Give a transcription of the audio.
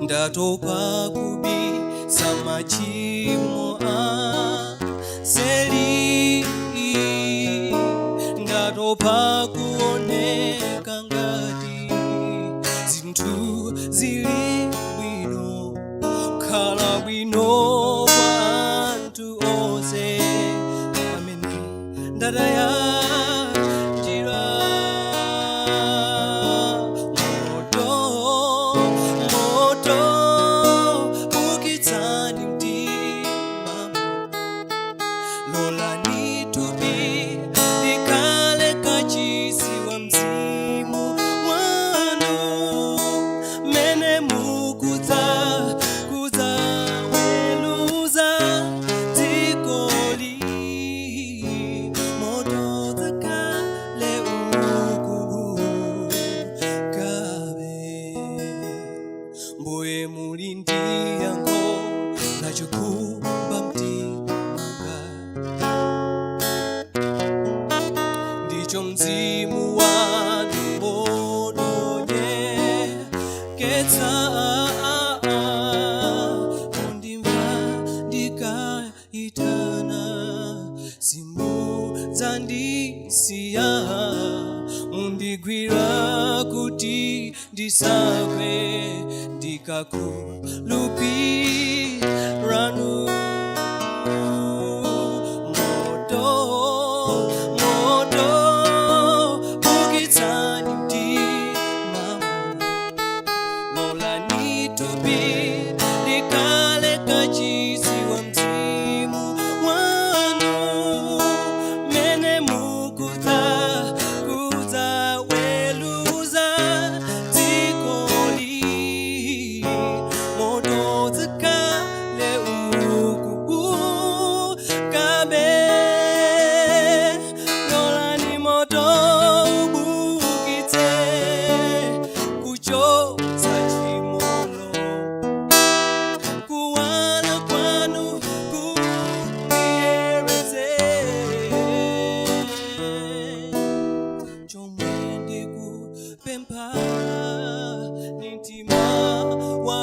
Ndatopa kubisa machimo a seli. Ndatopa kuoneka ngati zinthu zili bwino, khala bwino kwa anthu onse pamene ndataya njira. Moto, moto, bukitsani mtima, lolani thupi likhale kachisi wa mzimu wanu mene mukudza kudzaweluza dzikoli. Moto udzakhale ukubukabe. Mbuye, muli ndi yankho la chokhumba mtima, ndicho mzimu wanu wodonyeketsa. Mundimva ndikaitana, simudzandisiya. Mundigwira kuti ndisagwe ndikakhulupiranu. Moto, moto, bukitsani mtima, lolani thupi likhale kachisi wa mzimu wanu mene mukudza kudzaweluza dzikoli. Moto udzakhale ukubukabe. Lolani moto ubukitse kuchotsa tchimolo, kuwala kwanu kundiyeretse. Chomwe ndikupempha ni mtima wa